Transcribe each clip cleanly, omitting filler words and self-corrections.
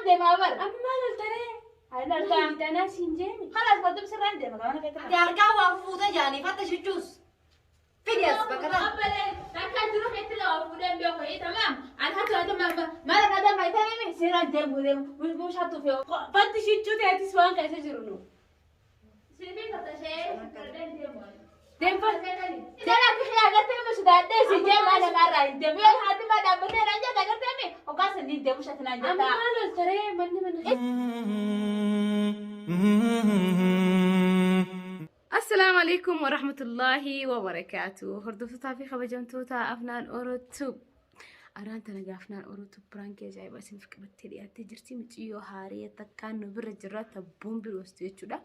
deemaa bara. Amma maal oltaree? Hayi loltaa. Tanaa siin jeemi. Kalaas qotum sirraan deema mana keessa. Ati harkaa waa fuuta jaanii fatta shichuus. Fidi as bakka tana. Takka jiru keetti lawa fuudhan beeku hii tamaam. Ani hatu hatu mara kada maitanii mi sirraan deemu deemu bushaatu fe'u. Fatti shichuu ta'etis waan keessa jiru nu. Sirbii fatashee sirraan deemu. Deemfa. Jala kiyya agartee mi sodaadhee si jee mana marraa hin deemu yoo haati ma dhaabbatee naan jette agartee mi hoggaa sanii deemu shati naan Amma jetta. maal oltaree manni mana. Assalaamu alaikum warahmatullaahi wabarakaatu. Hordoftootaa fi kabajamtoota Afnaan Orotub. Araan tana gaafnaan Orotub piraankii ajaa'ibaa isiniif qabattee dhiyaattee jirti. Muciyyoo haarii takkaan nu bira jirra tabbuun biroostu jechuudha.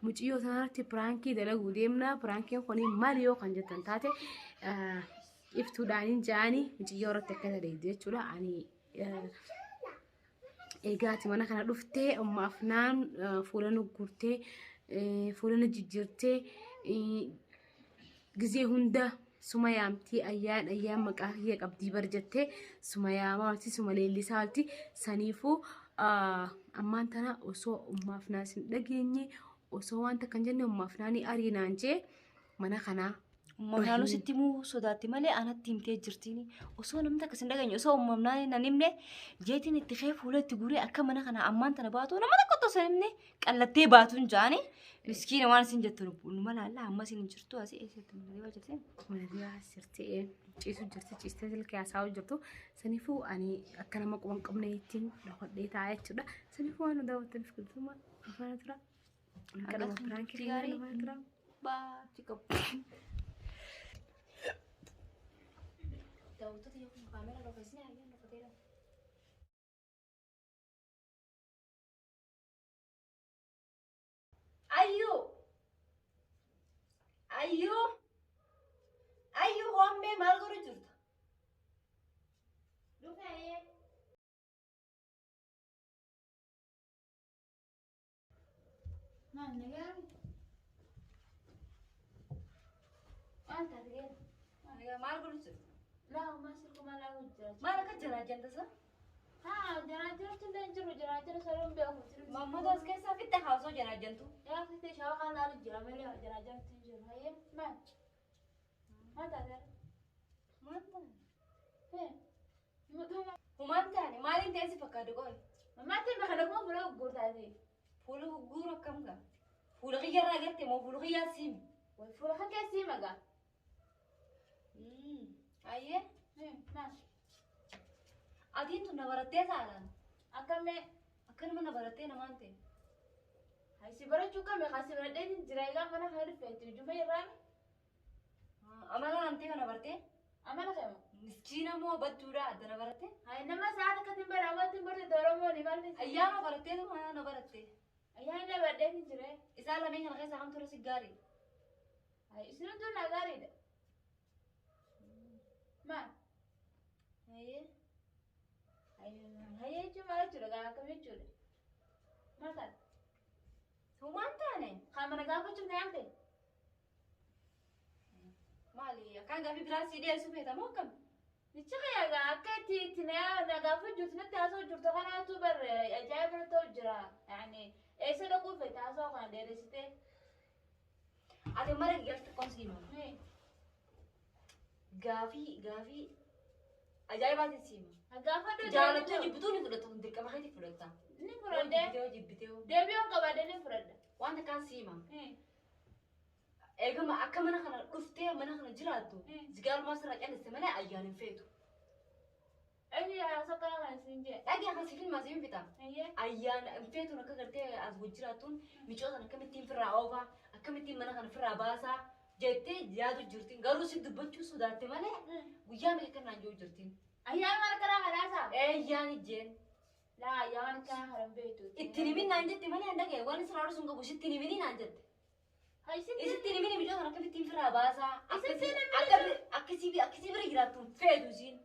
Muciyyoo tanarratti piraankii dalaguu deemna. Piraankiin kun maal yoo kan jettan taate iftuudhaaniin ja'anii muciyyoo irratti akka dalagdu jechuudha. Ani egaati mana kana dhuftee umma Afnaan fuula nu guurtee fuula nu jijjiirtee gizee hunda suma yaamtii ayyaan ayyaan maqaa kiyya qabdii bar jettee suma yaamaa olti suma leellisaa olti saniifuu ammaan tana osoo umma Afnaan sin dhageenye osoo wanta kan jenne umma Afnaanii ariinaan jee mana kanaa Uumamnaan sitti himuu sodaatti malee anatti himtee jirtiin. Osoo namni takka sin dhageenye osoo uumamnaan nan himne jeetiin itti kee fuula itti guuree akka mana kana ammaan tana baatu nama tokko osoo hin himne qallattee baatuun jaani. Miskiina waan isin jettu nu malaalla amma isin hin jirtu asii eessatti mana jirti. Mana biraa jirti ciisu jirti ciistee silkii haasa'aa jirtu saniifuu ani akka nama quban qabne ittiin dhokadhee taa'aa jechuudha. Saniifuu waan nu daawwattaniif galatooma faana tura. Akka dhuma piraankii Gaarii. faana tura. Baachii qabu. Daawwattoota yoo kaameraa dhokasnee ayyaan dhokatee dha. Ayyuu! Ayyuu! Ayyuu hommee maal godhu jirta? Dhufee. Maal nagaa? Maal taate gee? Maal godhu jirta? Laa homaa silkuma laa jira. Maal akka jaraa jantasa? Haa jaraa jirtu illee hin jiru jaraa jira saluun beeku. Mammata as keessaa fitte haasoo jaraa jantu. Yaa fitte shawaa kan laalu jira malee jaraa jirtu hin jiru. Hayyee maal? Maal taate? Maal taane? Hee. Humaan taane maaliin ta'e si fakkaatu qoy? Mammaatti bakka dhuguma fuula gurgurtaati. Fuula gurguru akkam gaa? Fuula kiyyarraa garte moo fuula kiyyaa siimi? Fuula kan keessi magaa. Ayyee. Maal? Atiin tun na barattee saalaan. Akkamee? Akkanuma na barattee namaan ta'e. Si barachuu kame kan si baradhee jira egaa mana kana dhufeetti ujuma irraami. Amala namtee kana bartee? Amala kama. Miskiina moo badduudha adda na barattee? Hayi nama sa'aat akkatiin bara awwaatti hin barate Oromoo ni maal miti. Ayyaana barattee tu na barattee. Ayyaana na baradhee hin jire. Isaan lameen kana keessaa kamtu irra si gaarii? Hayi isin tun na gaariidha. Maal? Ayyee. Hayi jechuun maal jechuudha gaa akkam jechuudha. Maal taate? Humaan taane? Kan mana gaafachuuf na yaamte? Maali akkaan gaaffii biraa si dhiyeessuu feeta moo akkam? Nichi kiyya gaa akka itti itti na gaafachuu jirtu natti haasa'u jirtu kanaatu bar ajaa'iba natti ta'u jira. Yaani eessa dhaquu feete haasa'u kana dheeressitee? Ati mara galti qoon si hima. Gaafii gaafii ajaa'ibaatiin si hima. Gaafadhu Jaalattuu jibbituu ni fudhatu dirqama keetii fudhatta. Ni fudhadhee. Jibbitee jibbitee Deebii on qabaadhee ni fudhadha. waan takkaan si hima. Eegama akka mana kana dhuftee mana kana jiraattu zigaarumaa sirraa calliste malee ayyaan hin feetu. Eenyu haasa'u kana kan siin jee? Dhagee kan siif himaa siif fita. Ayyee. Ayyaan hin feetuun akka gartee as wajji jiraattuun micoo sana akkamittiin firraa oofaa akkamittiin mana kana firraa baasaa jettee yaadu jirtiin garuu si dubbachuu sodaatte malee guyyaa meeqa kanaan jiru jirtiin. Ayyaan mana kana kanaasaa? Eeyyaan ijjeen. Laa ayyaan kana kanan beektu. Ittiin himin naan jette malee hin dhagaye waan isirraa dhusuu hin qabu isittiin himinii naan jette. Isittiin himinii micoo sana akkamittiin firraa baasaa akkasii bira jiraattu hin feetu isiin.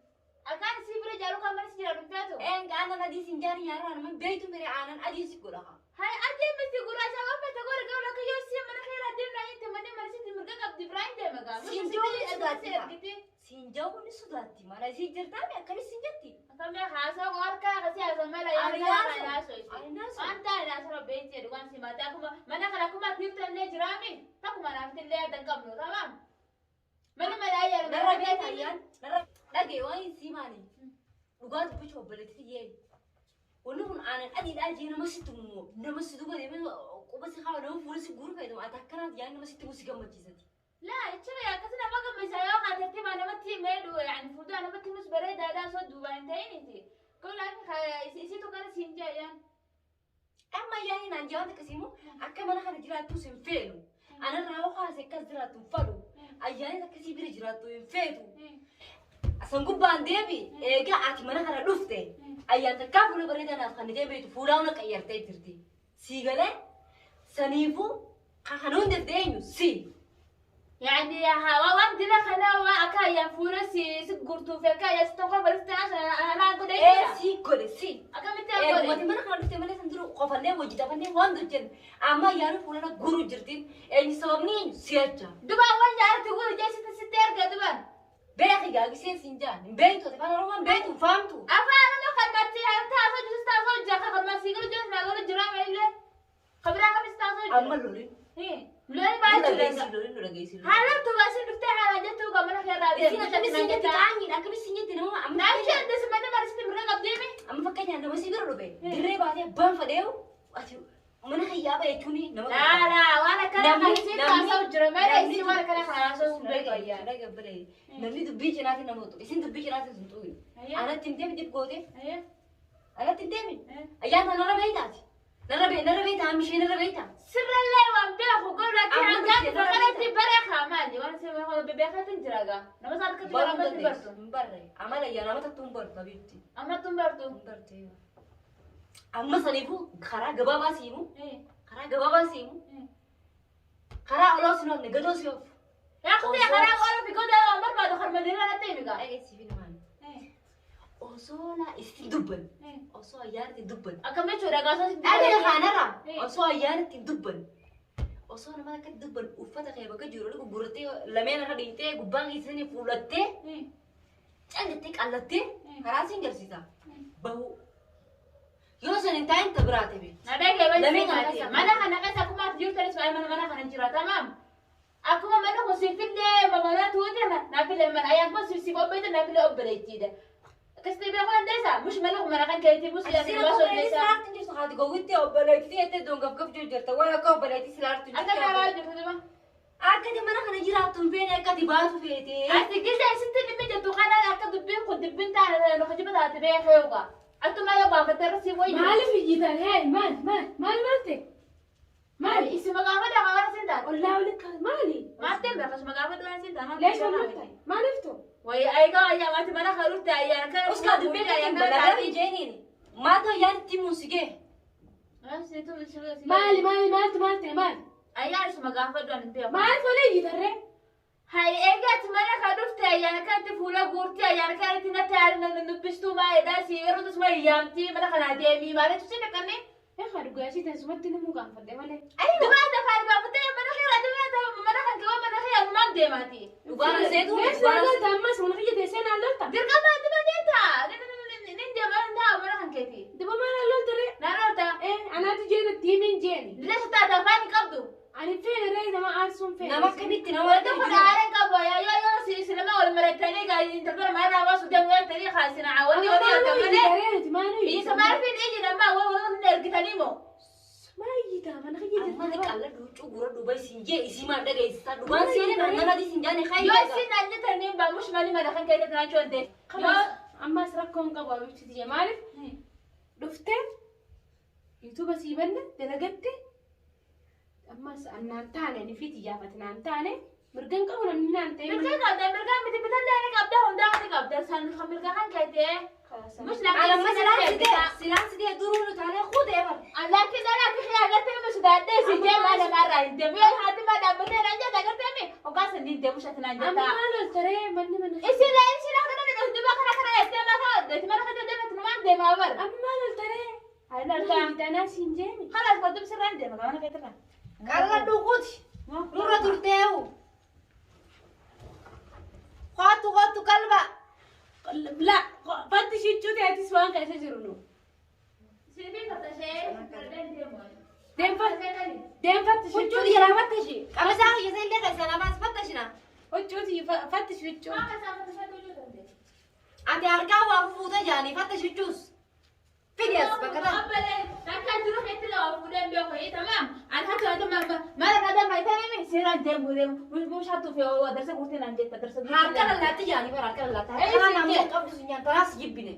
Akkaan isii bira jaalu kan mana si jiraatu hin feetu? Een aannan adii siin jaani nyaarraa nama beektu mere aannan adii si godha. Hai adii miti gurraacha waan fete godhe garuu akka yoo si mana keera deemna inni manni mana sitti mirga qabdi biraan deema gaa. Siin jawuu sodaatti. Siin jawuu ni sodaatti. Mana isii jirtaami akkamis siin jetti? Akkamii haasaa harkaa akkasii haasaa mala yaa haasoo isi. Waan taane haasoo beekti jedhu waan simaate akkuma mana kana akkuma atiiftallee jiraami takkuma naaftillee adda hin qabnu tamaam. Mana mana ayyaana. Narra beekta ayyaan. Narra dhagee waan hin siimaani. Dhugaa dubbicha obboleetti yee. Wanni kun aanan adiidhaa jee nama sitti immoo nama si duuba deemee quba si haa nama fuula si guuru fayyadamu ati akkanaati yaa nama sitti si gammachiisati. Laa jechuun akkasii nama gammachiisa yoo kaatetti maa namatti himee yaani fuuldura namatti himus bareedaadhaa osoo duubaan hin ta'initi. Kun laakiin isitu kana siin jee ayyaan. Amma ayyaani naan jee waan akkasii immoo akka mana kana jiraattus hin feenu. Anarraa hoo kaase akkas jiraattu hin fadhu. Ayyaanis akkasii bira jiraattu hin feetu. Asan gubbaan deebi eegaa ati mana kana dhufte ayyaan takkaa fuula bareedaa naaf kan deebiitu fuulaa hunda qayyartee jirti. Sii galee saniifuu kan hundeef eenyu si. Yani waan dila kana waan akka ayyaan fuula si gurtuuf akka ayyaan si tokko baritti anaa godhee jira. Si godhe si. Akkamitti godhe? Godhe? Mana kana dhufte malee san dura qofallee hojii taphannee waan hojjenne amma ayyaana fuula na guru jirti eenyu sababni eenyu si jecha. Dubaan waan jaarti guru jee sitti erga dubaan. Beeki gaagiseen siin jaan hin beektu ati afaan Oromoo hin beektu hin fahamtu. Afaan Oromoo kan matti taasoo jirus taasoo jira kan matti galu jirus naa galu jira malee. Kabiraa kamis taasoo jira. Amma lolin. Lolin baay'ee jira. Lolin nu dhageessi. Haala tubaasiin dhuftee haalaan jettuu gamana keerraa Isin akkamis siin jetti qaanyiidha akkamis siin jetti nama amma. Naafii adda si mana marsitti mirga qabdeemi. Amma fakkeenyaaf nama si bira dhufe dirree baatee abbaan fadheewu ati mana hayyaaba jechuun nama. Laa waan akkana kan isin taasoo jira malee isin waan akkana kan haasoo hin beeku ayyaa. Namni dubbii cinaatiin nama tuqu isin dubbii cinaatiin sun tuqu. Anatti hin deemi dib goote. Anatti hin deemi. Ayyaan tan narra beeytaati. Narra bee narra beeyta amma ishee narra beeyta. Sirrallee waan beeku godhu laakiin hangaan bakkanatti bareekaa maali waan isin beekatiin jira gaa. Nama isaan akkatti Baruu baramatti bartu. dandeessu. Hin barre. Amala ayyaa nama taktuu hin bartu habiibti. Ammattu hin bartu. Hin bartu. Amma saniifuu karaa gabaabaa siimu. Karaa gabaabaa siimu. Karaa oloo si noofne gadoo si oofu. Yaa kutee karaa oloo fi godoo waan barbaadu harmadiirra natti himi gaa. Dhageessiif maali? Osoo laa isin dubban. Osoo ayyaanatti dubban. Akkam jechuudha gaa osoo Dhagee kanarra osoo ayyaanatti dubban. Osoo nama akka dubban uffata kee bakka jiru gurgurtee lameen irra dhiitee gubbaan keessanii fuulattee callittee qallattee karaa siin garsiisa. Bahu. Yoo san hin taa'in ta biraa ta'e. Nadhagee Lameen kana baay'ee keessa. mana kana keessa akkuma ati jirtanis baay'ee mana mana kana jira tamaam. Akkuma mana kun siifillee mana tuute naafillee mana ayyaan kun siif obbeete naafillee obboleettiidha. Akkasitti beekuu dandeessaa? Mush mana kun mana kan keetii mush yaa Sila nama obboleettii solleessaa. silaartu jirtu haati gowwitti obboleettii jettee dongaf gaf jirta waan akka obboleettii silaartu jirtu. Akka namaa jirtu dima. Akka ati mana kana jiraattu hin feene akka ati baatu feete. Ati gisa isitti dhimmi jettu kana akka dubbiin kun dubbiin taane nu hojiba taate beekee yookaan. Attuma yoo gaafatte irra si wayyu. Maaliif iyyitan hee maal maal maal maal ta'e? Maali? Isi magaafadha waan isin taate. Ollaa walitti maali? Maatteen beekas magaafadha waan isin taate. Leesha maal ta'e? Maaliif ta'u? Wayi ayigaa ayyaa maati mana kaluutti ayyaan kana. Uskaa dubbii kan balaa jeeniin. Maaltu ayyaan itti muusigee? Maali maali maaltu maal ta'e maali? Ayyaan isuma gaafadhu ani beeku. Maaliif walii iyyitan ree? Hayi eegaati mana ka dhufte ayyaana kanatti fuula guurti ayyaana kanatti natti haala dubbistuu maalidha si yeroo tasuma hiyyaamti mana kanaa deemii maalitu si dhaqanne. Egaa dhugaasii tasumatti namuu gaanfadhe malee. Dubaa dafaan gaafatee mana kee dubaa mana kan kee mana kee ammaan deemaati. Dhugaan seetu Leesha dhugaan lolta ammas mana kiyya teessee naan lolta. Dirqama dubaa deemta. Nin deema nin ta'a mana kan keeti. Duba maal lolta ree? Naan lolta. Anaatu jeena tiimiin jeeni. Leesha taate afaan hin qabdu. Ani feene ree nama aarsuun feene. nama akkamitti nama Wanta kun haala hin qabu yoo yoo si si nama wal maratanii gaa intala mana hawaasa deemu yoo ta'e kaasina wanni wanni akka malee. Isa maal fi iji nama wal wal ergitanii moo. Maal iyyitaa mana kiyya Amma jirta. qalla duuchuu gura duuba isin jee isii maal dhageessisaa dhugaan seene nama adii isin jaane Yoo isin naan jettanii baamush malee mana kan keessa tanaan choonte. Khalas ammas rakkoon qabu abibti tiyya maaliif dhuftee yuutuuba sii banne dalagatte ammas naan taane ni fi xiyyaafate naan taane mirgan qabu namni naan ta'e. Mirga qabda mirga miti bitallee ni qabda hundaa ni qabda san kan mirga kan keete. Mush Alamma silaan sidee silaan sidee duruu nu taanee kuutee bara. Laakiin dhala kiyya agartee mi sodaadhee si jee maal namarraa hin deemu yoo haati maa dhaabbatee naan jetta agartee mi hoggaa san hin deemu shati naan Amma jetta. maal ol taree manni mana. Isin laa isin laa kana dhufti bakka kana kana jettee maa kana mana kana deemte numaan deemaa bara. Amma maal ol taree? Hayi loltaa. Tanaa siin jeemi. Khalas qottum sirraan deema mana keetirraa. Qalla dhuguuti. Nurra turteewu. Kootu kootu qalba. La fattishi huccuu ta'etis waan keessa jiru nu. Silbii fattashee. Deem fattishi Huccuu jalaa fattashi. Qamisaa kiyya illee keessa namaas fattashina. Huccuuti fattishi huccuu. Ati harkaa waa fufuuta jaanii fattashi huccuus. Fidi as bakka ta'a. Harka lallaatti jaanii bara harka lallaatti. Harka namoota qabdu sun nyaan tanaas jibbine.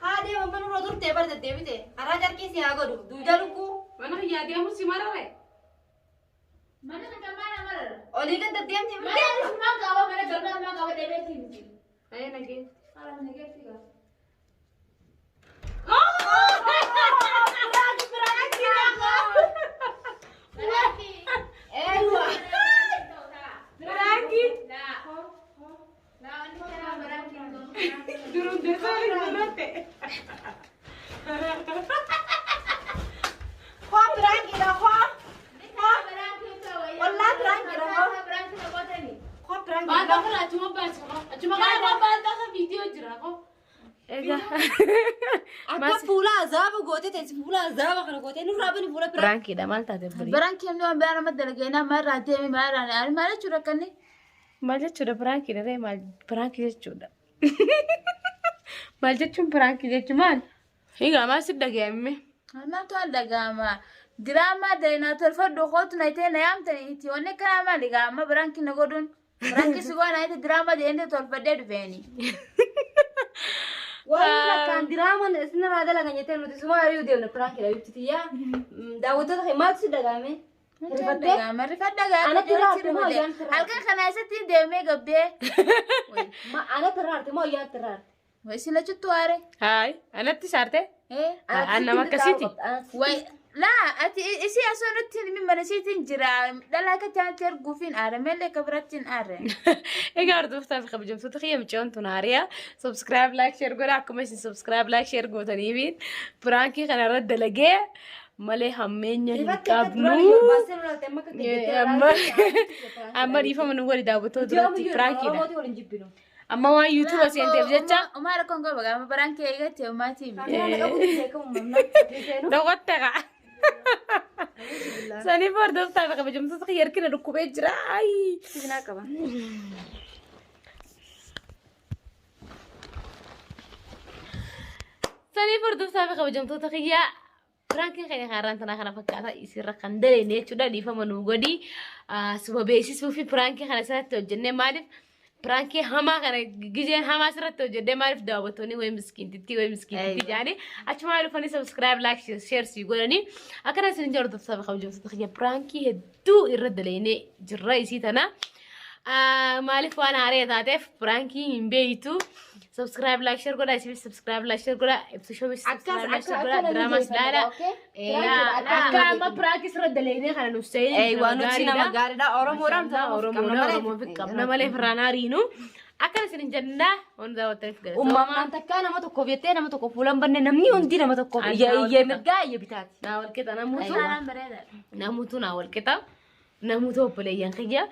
Haa deeman manurra turtee bar deddeebite. Karaa jarkii si haa godhu. Duuja lukkuu. Mana kiyyaa deemu si marare. Olii gad deddeemte. Ayya nagee. Durum deesoo duratti. Koo piraankiidha koo. Wallaa piraankiidha koo. Koo piraankiidha. Baantaa kana achuma baasa koo. Achuma kana koo baantaa kana viidiyoo jira koo. Egaa. Akka fuula azaaba gootee teessi fuula azaaba kana gootee nurraa bani fuula piraankiidha. Piraankiidha maal taate bulii? Barankii namni waan biraa nama dalageenaa maal irraa deeme maal irraa maal jechuudha akkanni? Maal jechuudha piraankiidha ree maal piraankii jechuudha. Maal jechuun piraankii jechuun maal? Egaa maal si dhaga'ame? Maaltu al dhaga'ama? Diraamaa dalinaa tolfadhu kootu na itee na yaamtanii itti wanni akkanaa maali gaa amma biraankii na godhuun biraankii si goona itti diraamaa dalinaa tolfadhee dhufeeni. Warri lakkaan diraaman isinirraa dalagan jettee nuti suma ari'uu deemna piraankiidha ibsiti yaa. Daawwattoota kee maaltu si dhaga'ame? Rifattee? Dhaga'ama rifadha gaa Anatti raarte moo ayyaan raarte? Halkan kana eessatti deemee gabbee? Ma anatti raarte moo ayyaan raarte? Isin achittu waare? Haay anatti saarte? An nama akkasiiti. Way laa ati isii asoo nutti hin mana isiitiin jira dhalaa akka chaanatti arguufiin aare meellee akka biratti hin aare. Egaa hordoftoota fi kabajamtoota kiyya mucaan tun haariyaa subscribe like share godha akkuma isin subscribe like share gootaniifiin piraankii kana irra dalagee malee hammeenya hin qabnu. Amma dhiifama nu wali daawwattoota duratti piraankiidha. Amma waan yuutuuba seenteef jecha Umaa rakkoon qaba gaafa baraankii eegatte umaatii miti. Dogotte kaa. Saniif hordoftoota fi kabajamtoota kiyya harkina dhukkubee jira. Ayi. Saniif hordoftoota fi kabajamtoota kiyya piraankiin keenya kaarraan tanaa kana fakkaata isirra kan dalene jechuudha dhiifama nu godhi suba beeksisuu fi piraankii kana isirratti hojjennee maaliif piraankii hamaa kana gizeen hamaa isirratti hojjennee maaliif daawwattoonni wayi miskiintitti wayi miskiintitti jedhanii achumaa dhufanii subscribe like share si godhanii akkana isin hordoftoota fi kabajamtoota kiyya piraankii hedduu irra dalene jirra isii tana. Maaliif waan haaraa taateef piraankii hin beeytu. Subscribe like share godha isinis subscribe like share godha ibsu showis subscribe like share godha diraamas laala. Akka amma piraankii sirra dalagnee kana nuuf seenii. Waan nuti nama gaariidha. Oromoodhaan Oromoodhaan Oromoo fi qabna malee firraan hariinu. Akkana isin jennaa waan daawwattaniif galatoomaa. Uummamaan takkaa nama tokkoof jettee nama tokko fuulaan banne namni hundi nama tokkoof iyya mirgaa iyya bitaati. Naa walqixa namuutu. Saaraan bareedaadha. Namuutu naa walqixa. Namuutu obboleeyyan kiyya.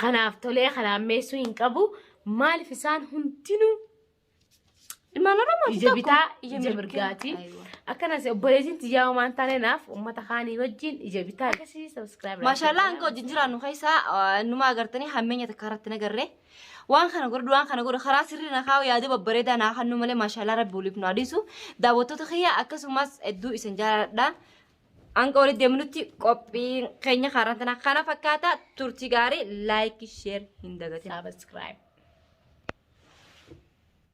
Kanaaf tolee kanaaf meessuu hin qabu. Maaliif isaan hundinuu Ilmaan Oromoo ija bitaa ija mirgaati. Akkanas obboleettiin tiyyaa homaan taane naaf uummata kaanii wajjin ija bitaa akkasii subscribe. Maashaallah hanga wajjin jiraannu keessaa numa agartanii hammeenya takka irratti nagarree waan kana godhu waan kana godhu karaa sirrii na kaa'u yaada babbareedaa naa kennu malee maashaallah rabbi waliif nu adiisu daawwattoota kiyya akkasumas hedduu isin jaaladha. Hanga walitti deemnutti qophiin keenya karaa tana kana fakkaata turtii gaarii like share hin dagatin. Subscribe.